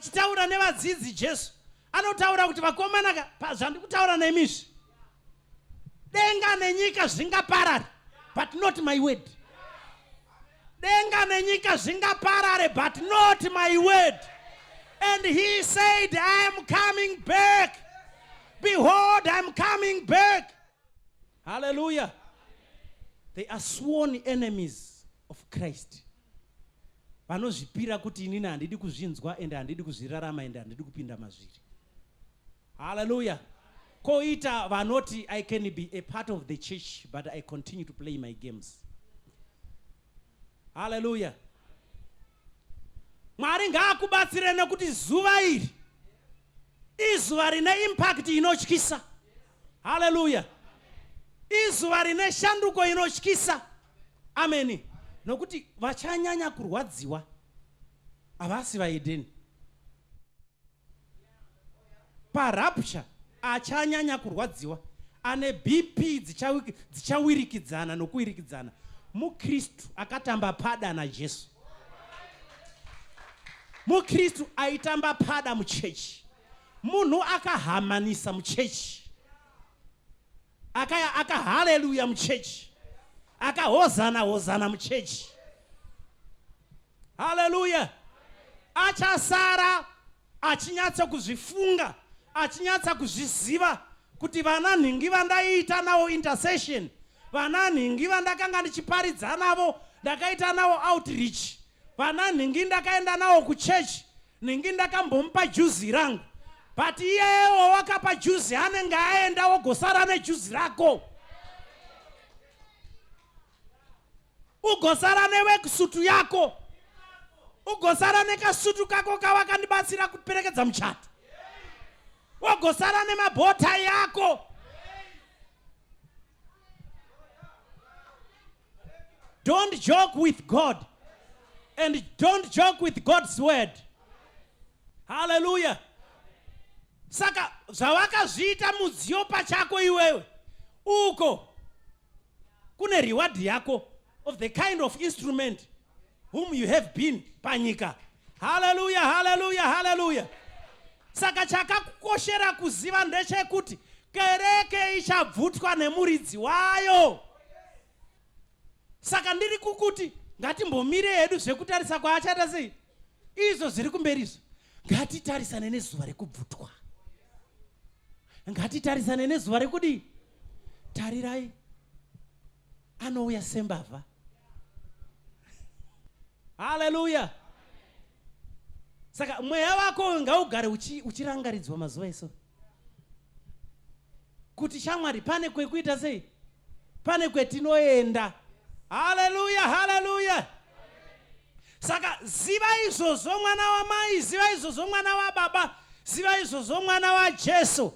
Achitaura nevadzidzi Jesu anotaura kuti vakomana ka pazvandikutaura nemi izvi denga nenyika zvingaparare but not my word. Denga nenyika zvingaparare but not my word. And he said I am coming back. Behold I am coming back. Hallelujah. They are sworn enemies of Christ. Vanozvipira kuti inini handidi kuzvinzwa ende handidi kuzvirarama ende handidi kupinda mazviri. Hallelujah. Koita vanoti I can be a part of the church but I continue to play my games. Hallelujah. Mwari ngaakubatsire nekuti zuva iri izuva rine impact inotyisa. Hallelujah. Izuva rine shanduko inotyisa. Ameni. Nokuti vachanyanya kurwadziwa havasi vaEdeni. Parapture achanyanya kurwadziwa ane BP dzichawirikidzana nokuwirikidzana muKristu akatamba pada naJesu. MuKristu aitamba pada muchechi. Munhu akahamanisa muchechi. Akaya akahaleluya muchechi. Akahozana hozana muchechi. Haleluya! Achasara achinyatsa kuzvifunga, achinyatsa kuzviziva kuti vana nhingi vandaiita navo intercession, vana nhingi vandakanga ndichiparidza navo, ndakaita navo outreach, vana nhingi ndakaenda navo kuchurch, nhingi ndakambomupa juzi rangu, but iyewo wakapa juzi anenge aenda wogosara nejuzi rako. Ugosara neworksutu yako, ugosara nekasutu kako kawakandibatsira kuperekedza muchato, wogosara nemabota yako. Don't joke with God and don't joke with God's word. Hallelujah. Saka zvawakazviita mudziyo pachako iwewe uko kune reward yako of the kind of instrument whom you have been panyika. Hallelujah, hallelujah, hallelujah. Saka chakakukoshera kuziva ndechekuti kereke ichabvutwa nemuridzi wayo. Saka ndiri kukuti ngatimbomire hedu zvekutarisa kwaachaita sei izvo zviri kumberi izvo. Ngatitarisane nezuva rekubvutwa. Ngatitarisane nezuva rekudii? Tarirai, anouya sembavha. Haleluya! Saka mweya wako ngaugare uchirangaridzwa mazuva eso kuti shamwari pane kwekuita sei, pane kwetinoenda. Haleluya, haleluya! Saka ziva izvozvo mwana wamai, ziva izvozvo mwana wababa, ziva izvozvo mwana waJesu.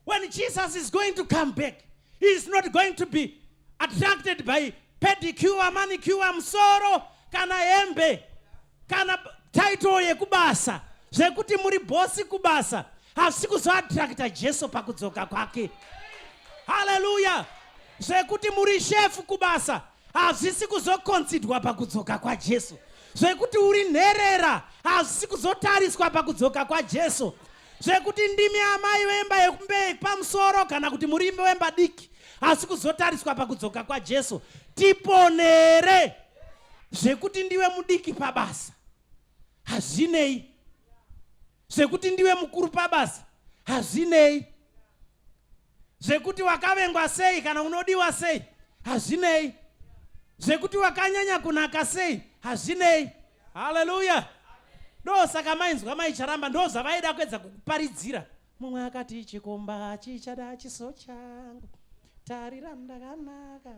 When Jesus is going to come back, he is not going to be attracted by pedicure, manicure, musoro, kana hembe, kana title yekubasa, zvekuti muri bosi kubasa, hazvisi kuzoattracta Jesu pakudzoka kwake. Hallelujah! Zvekuti muri shefu kubasa, hazvisi kuzokonsidwa pakudzoka kwaJesu. Zvekuti uri nherera hazvisi kuzotariswa pakudzoka kwaJesu. Zvekuti ndimi amai vemba yekumberi pamusoro kana kuti muri wemba diki asi kuzotariswa pakudzoka kwaJesu. Tiponere. Zvekuti ndiwe mudiki pabasa hazvinei. Zvekuti ndiwe mukuru pabasa hazvinei. Zvekuti wakavengwa sei kana unodiwa sei hazvinei. Zvekuti wakanyanya kunaka sei hazvinei. Haleluya! Ndosaka mainzwa mai Charamba ndozvavaida kuedza kukuparidzira. Mumwe akati chikomba chichada chiso changu, tarira ndakanaka.